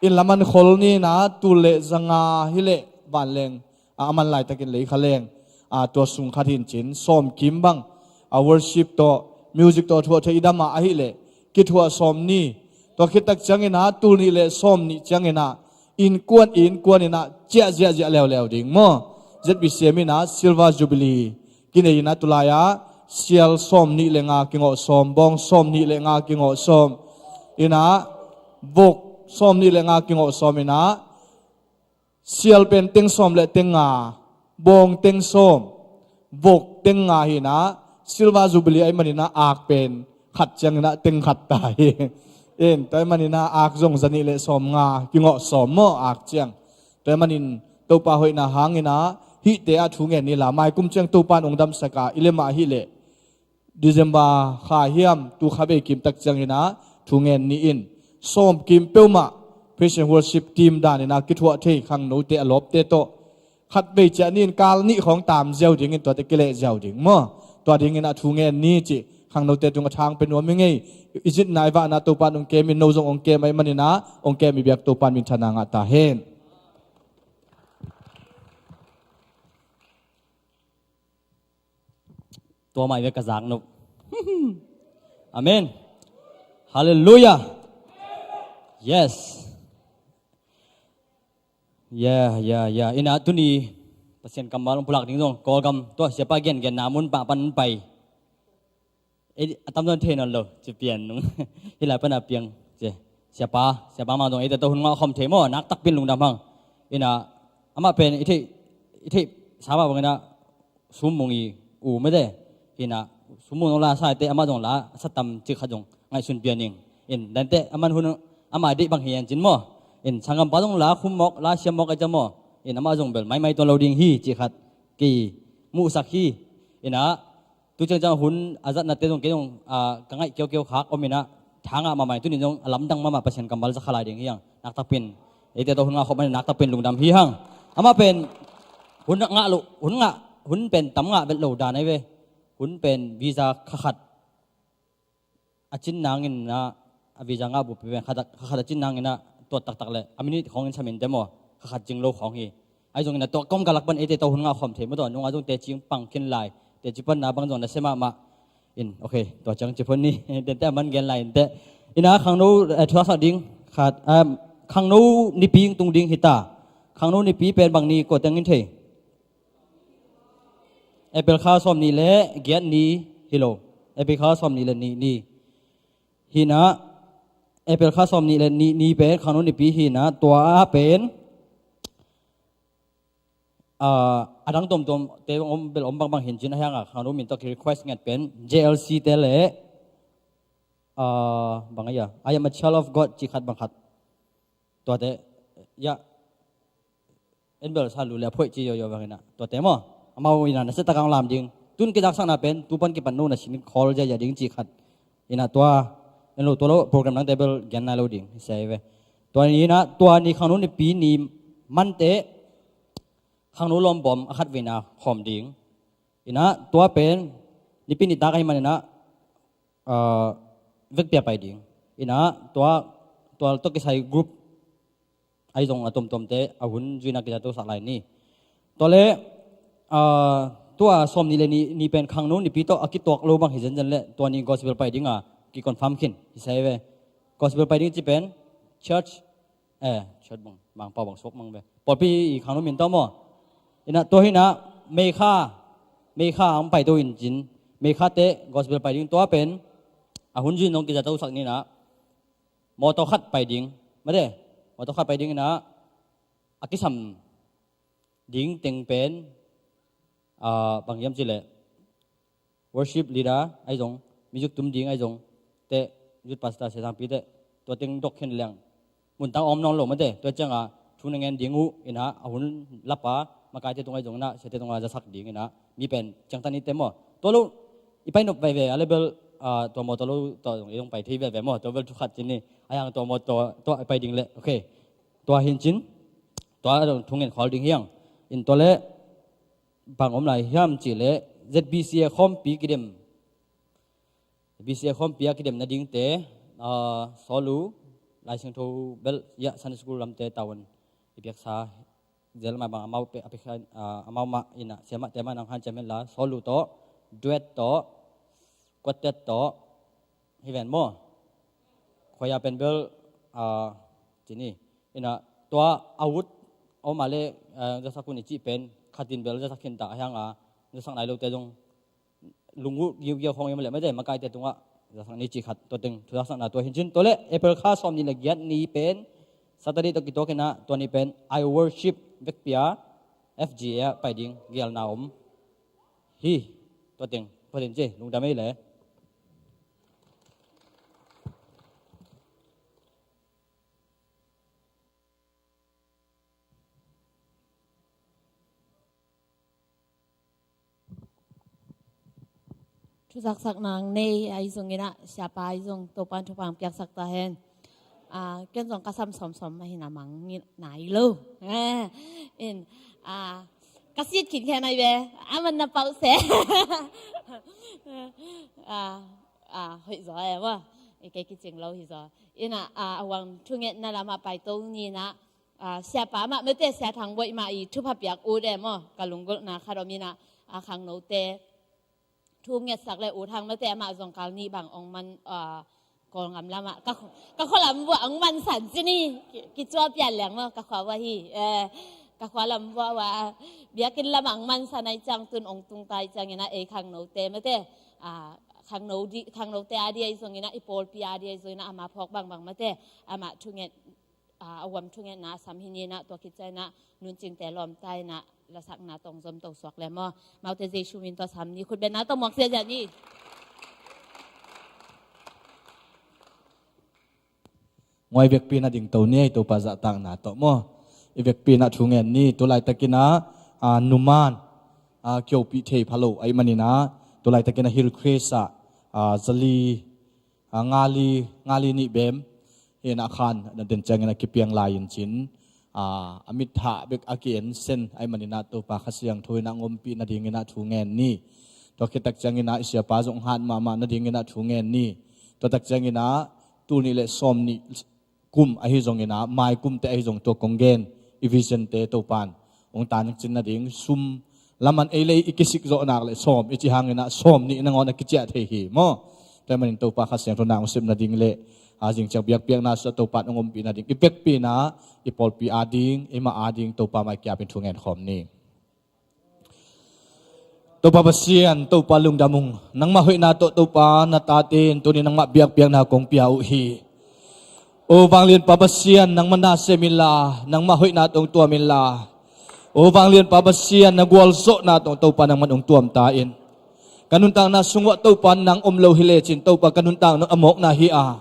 Inn lam an khol ni in ah tul le zanga hi leh vanleng a, a man laitakin lei kha leng, a, tua sung khat hin cin sawm kim bang, a, worship tawh music tawh thuah thei i dam a ahih leh kithuah sawm ni. Tua khit tak ciangin ah tul nih le sawm nih ciangin ah innkuan innkuan in ah ciah ziahziah leuleu ding maw? Z B C M in ah silver jubilee kinei in ah tulai ah sial sawm nih le nga kingawh sawm, bawng sawm nih le nga kingawh sawm in ah vok sawm nih le nga kingawh sawm in ah sial pen teng sawm le teng nga, bawng teng sawm, vok teng nga hi in ah silver jubilee ahih manin ah ak pen khat ciangin ah teng khat ta hi. In tua ahih manin ah ak zong zanih le sawm nga kingawh sawm maw ak ciang. Tua ahih manin Topa hoihna hangin ah hihte ah thu ngen ni la, maikum ciang Topan ong damsak a i lem a hi leh December kha hiam tu kha vei kim tak ciangin ah thu ngen ni in sawm kim peuhmah praise and worship team dan in ah kithuah thei khangnote a lawpte tawh khat vei ciah ni in kal nih khawng tam ziau ding in tuate kileh ziau ding maw? Tua dingin ah thu ngen ni cih khangnote tungah thang pe nuam i ngei. I zitna i vahna Topan ong kem in, no zong ong kem ahih manin ah ong kem i biak Topan minthanna ngah ta hen. Tua mah i ve ka zak nop. Amen. Halleluiah. Yes. Ya, ya, ya. In ah tuni Pasian kammal ong pulak ding zong Kawlgam tua siapa gengenna mun pah pan pai. Ei, a tamzaw thei nawn lo ci pian nung. Hih lai pan a piang ci. Siapa, siapa mah zong eite tawh hun ngah khawm thei maw, nak takpi in lungdam hang. In ah amah pen i theih, i theih sa mah bangin ah sum mung i u mete. In ah sum mung zong la sa i te amah zong la sa tam cik khat zong ngaihsun pian ing. In dan te amah hun amah deih bang hi an cin maw? In sanggampa zong la khum mawk, la siam mawk a i cia maw? In amah zong bel maimai tuan lo ding hi cik khat kimuhsak hi. In ah tu ciangciang hun a zatnate zong kei zong, ah, ka ngaih kiaukiau khak om in ah thangah mahmah in tuni zong a lamdang mahmah Pasian kammal za kha lai ding hi hang. Naktakpi in eite tawh hun ngah khawm a naktakpi in lungdam hi hang. Amah pen hun ngah lo, hun ngah, hun pen tam ngah vet lo dan ahi ve. Hun pen visa kha khat a cin nangin ah a visa ngah bup pen kha khat a cin nangin ah tuat taktak le a minute khawng in samin te maw kha khat cing lo khawng hi. Ahi zongin ah tua kawm ka lak pan eite tawh hun ngah khawm thei maw, tua nungah zong teci pang khin lai, teci panna bang zong na sia mahmah. In, okay, tua ciang ci phot ni. Tente a man gen lai in te. In ah khangno, eh, thuaksak ding khat, um, khangno nipi tung ding hi ta. Khangno nipi pen bang ni kua teng in thei? April kha sawm nih le giat ni hi lo. April kha sawm nih le nih ni. Hi in ah April kha sawm nih le nih ni pen khangno nipi hi in ah tua ah pen ah, a dang tuamtuam te om bel om bangbang hi in cin a hiang a khangno min tawh ki request nget pen J L C te le, ah, bang a ia, I am a child of God ci khat bang khat. Tuate ia en bel sa lu le a phoih ci yoyo bangin ah tuate maw? Amau in ah na se takang lam ding. Tun kizaksakna pen tu pan kipan no na sin khawl ziazia ding ci khat. In ah tua en lo tua lo program nang te bel gen nai lo ding. Sia i ve. Tua ni in ah tua ni khangno nipi ni mante khangno lawmbawm a khat veina khawm ding. In ah tua pen nipi ni tak ahi man in ah, ah, vekpi a pai ding. In ah tua, tua tawh kisai group ahi zong a tuamtuamte a hun zuina kiza tosak lai ni. Tua le, ah, tua sawm nih le nih ni pen khangno nipi tawh a kituak lo bang hi zenzen leh tua ni gospel pai dinga kiconfirm khin hi sai ve. Gospel pai ding ci pen church, eh, church bang, Mangpau bang suak mang ve. Pawlpi i khangno min tawh maw. Inah tua hinah meikha, meikha ang pai to in cin, meikha te gospel pai ding tua pen a hun zin zong kiza tosak ninah mawtaw khat pai ding, mate, mawtaw khat pai ding inah a kisam ding teng pen, ah, bang hiam cileh worship leader ahi zong, music tum ding ahi zong, te youth pastor sia tangpi te, tua teng dok khin leng muntang om nawn lo mate, tua cianga thu na ngen ding uh inah a hun lapa makaite tung ahi zong inah siate tunga zasak ding inah mi pen ciangtan i te maw. Tua lo i pai nop veve a level, ah, tua mawtaw lo tua zong i dong pai thei veve maw, tua bel thu khat cin ni, a hiang tua mawtaw tua i pai ding leh, okay. Tua hin cin, tua a dong thu ngen khawl ding hiang. In tua leh bang om lai hiam cileh Z B C A khawmpi kidem, Z B C A khawmpi a kidem nadingte, ah, Sawlu, Lai Siangtho bel, ya, Sunday School lamte tawan i piaksa zel mah bang amau pe, a piaksa, ah, amau mah inah siamahte mah nang hanciam hen la, Sawlu tawh, duet tawh, quartet tawh, hi ven maw. Khuaya pen bel, ah, cini. Inah tua a ut om a le, ah, zasak un i cih pen khatin bel zasak khin ta a hianga zasak nai lote zong lungu giugiau khawng i om a le mate makaite tungah zasak ni cih khat tua teng thu zaksakna tua hin cin. Tua le April kha sawm nih le giat ni pen Saturday tawh kituak inah tua ni pen I Worship vekpi a F G A ah pai ding gialna om hi. Tua teng phatin ci lungdam ei le. Thuzaksak nang nei ahi zong inah siapa ahi zong Topan thupha piaksak ta hen. Ah, ken zong ka sam sawmsawm mah hinah mang nai lo. Eh, in, ah, ka sit khin khen ai ve. Aman na pau se. Ah, ah, hoih zaw e maw. I kei kicing lo hi zaw. Inah, ah, a huang thungetna lamah paito ni inah, ah, siapa mah mete sia thang boih mah i thupha piak ut e maw. Ka lunggulhna khat om inah, ah, khangnote thu ngetsak le ut hang mete amah zong kal nih bang ong man, ah, Kawlngam lamah ka, ka khualam buah ong mansan cini ki, kicuah pian leng maw ka khua buah hi. Eh, ka khualam buah buah biakinn lamah ong mansan ai ciang tun ong tungta ai ciang inah ei khangnote mete, ah, khangno di, khangnote a di ai zong inah i pawlpi a di ai zong inah ama phawk bangbang mete amah thunget, ah, a huam thungetna a sam hi ni inah tua khit ciang inah nuncingte lawmta inah lasakna tawng zom to suak le maw. Amaute Jesu min tawh sam ni, khutbetna tawh muak ziahziah ni. Nguai vekpi na ding to ni ei Topa zahtakna tawh maw. I vekpi na thu ngen ni, tu laitakin ah, ah, numan, ah, kiopih thei phalo ahi manin ah, tu laitakin ah Hillcrest ah, ah, zali, ah, ngali, ngali nih bem hi inah khan na den ciangin a kipiang lai in cin, ah, a mitthah bek a ki-en sen ahi manin ah Topa Kha Siangtho inah ngompih nadingin ah thu ngen ni. Tua khit tak ciangin ah i siapa zong hat mahmah nadingin ah thu ngen ni. Tua tak ciangin ah tul nih le sawm nih kum ahi zongin ah mai kumte ahi zong tua kong gen i vision te Topan ong tancin nading sum laman ei le i kisik zawh nak le sawm i ci hangin ah sawm nih nangawn a kiciah thei hi maw. Tua manin Topa Kha Siangtho na ong sep nading le, ah, zing ciang biakpiakna suah Topan ong ompih nading i vekpi na i pawlpi a ding, i mah a ding Topa mai kiapin thu ngen khawm ni. Topa Pasian, Topa lungdam ung. Nangmah hoihna tawh Topa na tate in tuni nangmah biakpiakna kong pia uh hi. O vanglianpa Pasian, nangmah na sem inla, nangmah hoihna tawh ong tuam inla. O vanglianpa Pasian, na gualzawhna tawh Topa nangmah ong tuam ta in. Ka nuntakna sungah Topa nang om lo hi lecin Topa ka nuntakna a mawkna hi a.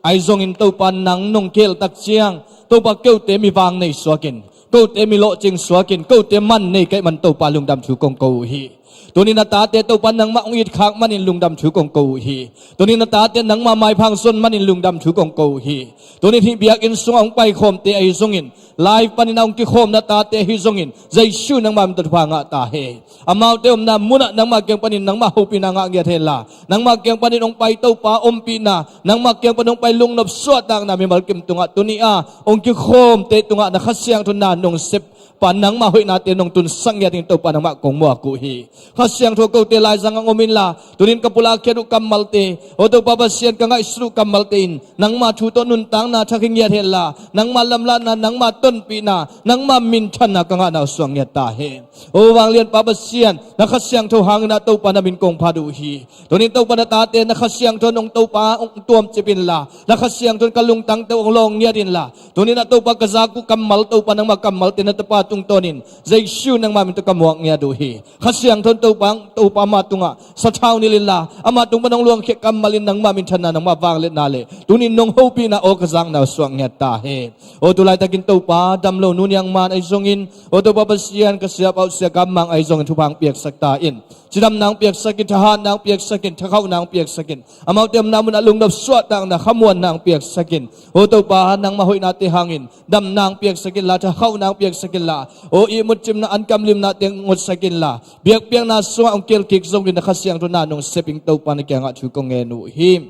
Ahi zongin Topa nang nong kihel tak ciang Topa kote mi vang nei suakin, kote mi lawhcing suakin, kote man nei ka hih man Topa lungdam thu kong ko uh hi. Tuni na tate Topa nangmah hong it khak manin lungdam thu kong ko uh hi. Tuni na tate nangmah maiphang zon manin lungdam thu kong ko uh hi. Tuni hih biakinn sungah hong paikhawmte ahi zongin, live panin a hong kikhawm na tate ahi zongin, Jesu nangmah min tawh thupha ngah ta hen. Amaute omna munah nangmah kiang panin nangmah hopihna ngah ngiat hen la, nangmah kiang panin hong pai Topa ompihna, nangmah kiang panin hong pai lungnop suahtakna mimal kim tungah tuni a hong kikhawmte tungah na Kha Siangtho na nong sep Pa, nangmah hoihnate nong tunsak ngiat ding Topa nangmah kong muak uh hi. Kha Siangtho, kote laizang ah om inla, tunin ka pulak khiat uh kammalte, aw Topa Pasian, ka ngaihsut uh kammalte in nangmah thu tawh nuntakna thak hi ngiat henla, nangmah lamlahna, nangmah tonpihna, nangmah minthanna ka ngahna uh suak ngiat ta hen. Aw vanglian Pa Pasian, na Kha Siangtho hangin ah Topa na min kong phat uh hi. Tunin Topa, na tate na Kha Siangtho in hong, Topa, hong tuamcip inla, na Kha Siangtho in ka lungtangte hong lawng ngiat inla, tunin ah Topa, ka zak uh kammal, Topa, nangmah kammalte na tapa tungtawnin Jesu nangmah min tawh ka muak ngiat uh hi. Kha Siangtho in Topa, Topa, ama tungah sathau nilh inla, ama tung pan hong luangkhia kammal in nangmah minthanna, nangmah vangliatna le tunin nong hopihna aw ka zakna uh suak ngiat ta hen. Aw tu laitakin Topa, damlo nu Niang Man ahi zongin, aw Topa Pasian, ka siapa uh Sia Kam Mang ahi zongin thupha hong piaksak ta in. Cidamna hong piaksak in, thahatna hong piaksak in, thakhauhna hong piaksak in. Amaute omna munah lungnop suahtakna, khamuanna hong piaksak in. Aw Topa, nangmah hoihnate hangin damna hong piaksak inla, thakhauhna hong piaksak inla, aw ihmut cimna, ankamlimnate hong ngotsak inla, biakpiakna sungah hong kilkik zongin na Kha Siangtho na nong sep ing Topa, na kiangah thu kong ngen uh hi.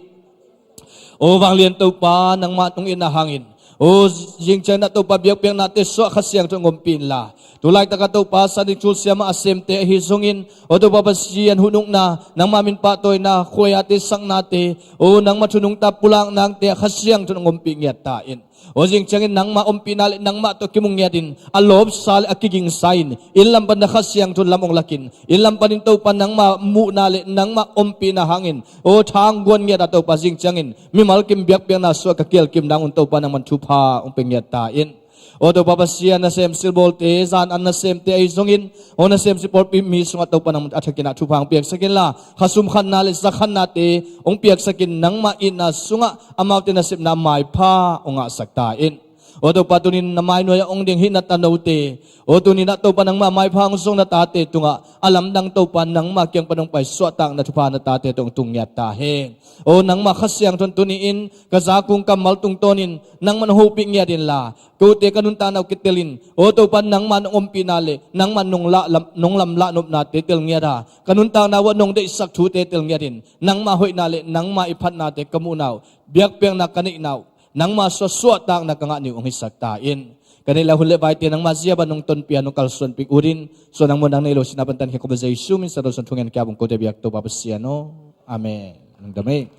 Aw vanglian Topa, nangmah nong itna hangin, aw zingciangin ah Topa, biakpiaknate sungah Kha Siangtho hong ompih inla, tu laitak ah Topa, Sunday School siamah a semte ahi zongin, aw Topa Pasian, hun ukna, nangmah min pahtawina, khuaiate saknate, aw nangmah thu nungta pulak nangte ah Kha Siangtho hong ompih ngiat ta in. Aw zingciangin nangmah ompihna le nangmah tawh kimu ngiatin, a lawpsa le a kigingsa in, inn lam pan na Kha Siangtho in lam hong lakin, inn lam panin Topa, nangmah muhna le nangmah ompihna hangin, aw thangguan ngiat ah Topa, zingciangin mimal kim biakpiakna sungah ka kialkim nang un Topa, nangman thupha hong pia ngiat ta in. Aw Topa Pasian, nasem silbawlte, zan an nasemte ahi zongin, aw nasem silbawlpi mi sungah Topa, nangman a thakin ah thupha hong piaksak inla, khasum khanna le za khannate hong piaksak in, nangmah itna sungah amaute nasepna maipha hong ngahsak ta in. Aw Topa, tunin na mainuai ah hong ding hih na tanote, aw tunin ah Topa, nangmah maipha hong zong na tate tungah a lamdang Topa, nangmah kiang pan hong pai suahtakna thupha na tate tawh hong tung ngiat ta hen. Aw nangmah Kha Siangtho in tuni-in ka zak uh kammal tungtawnin nangman hong hopih ngiat inla, kote ka nuntakna uh kitel in, aw Topa, nangmah nong ompihna le nangmah nong la lam, nong lamlah nopnate tel ngiat a, ka nuntakna uh ah nong deihsak thute tel ngiatin, nangmah hoihna le nangmah i phatnate ka muhna uh, biakpiakna ka neihna uh, nangmah sungah suahtakna ka ngah ni uh hong hisak ta in. Ka neih le hun le vaite nangmah zia bang hong tonpih a, hong kalsuanpih ut in. Suah nang muan nang nei lo, sihna pan tankhia khop a, Jesu min sa lo, suan thungen kiap ung, kote biak Topa Pasian aw. Amen. Lungdam ei.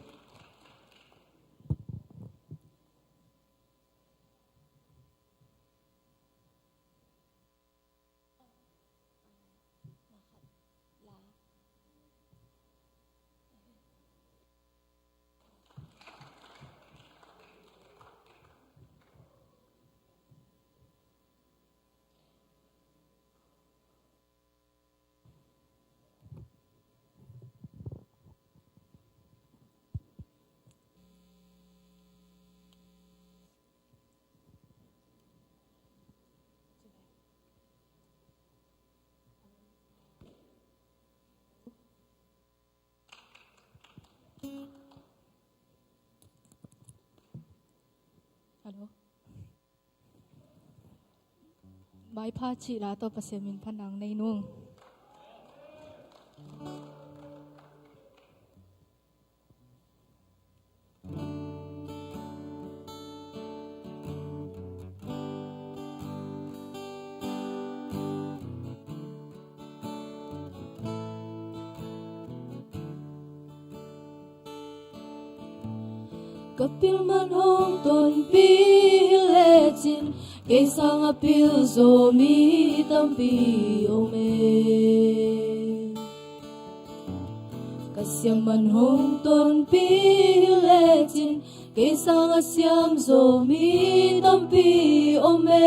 Hello. Maipha cih la tawh Pasian min phatna nei nung. Ka pil man hong tonpih hi lecin, kei sanga pil zo mi tampi om e. Ka siam man hong tonpih hi lecin, kei sanga siam zo mi tampi om e.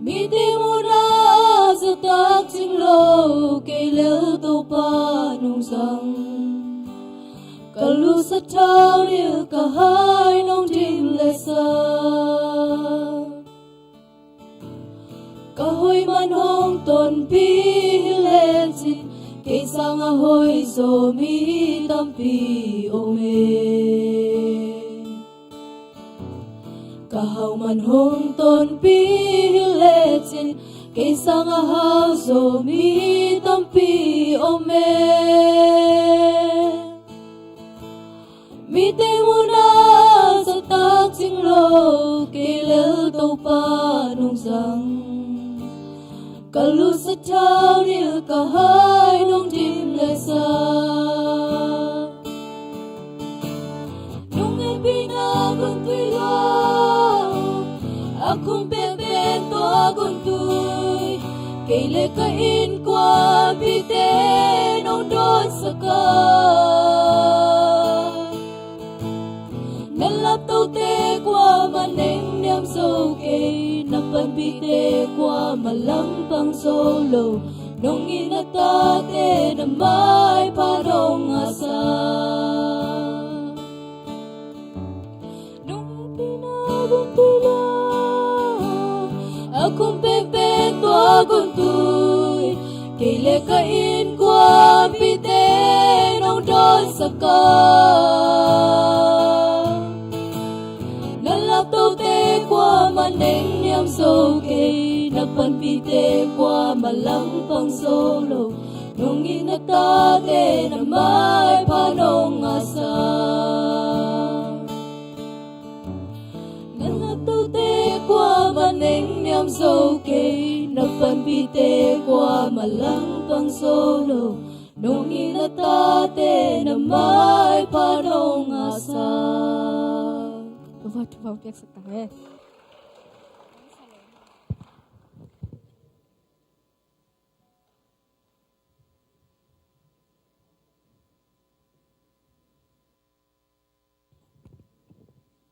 Mite muhna ah zahtak cing lo, kei lel Topa nong zang. Ka lu sathau nilh, ka hai nong dim le sa. Ka hoih man hong tonpih hi lecin, kei sanga hoih zo mi tampi om e. Ka hau man hong tonpih hi lecin, kei sanga hau zo mi tampi om e. Mite muhna ah zahtak cing lo, kei lel Ka lusa thau nil ka hai nong dim le sa. Nong hehpihna gun tui lo, a khum pekpek tua gun tui. Kei le ka innkuanpihte nong dawnsak a. Na laptote kuamah nengniam zo kei, na panpihte kuamah langpang zo lo. Nong it na tate na maipha nong ngahsak. Nong hehpihna gun tui lo, a khum pekpek tua gun tui. Kei le ka innkuanpihte nong dawnsak a. Na laptote kuamah nengniam zo kei, na panpihte kuamah langpang zo lo. Nong it na tate na maipha nong ngahsak. Na laptote kuamah nengniam zo kei, na panpihte kuamah langpang zo lo. Nong it na tate na maipha nong ngahsak. Tuva, tuva, piaksak ta hen.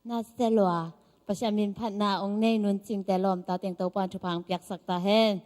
Na selua, Pasian min phatna ong nei nuncingte lawmta teng Topa'n thupha ong piaksak ta hen.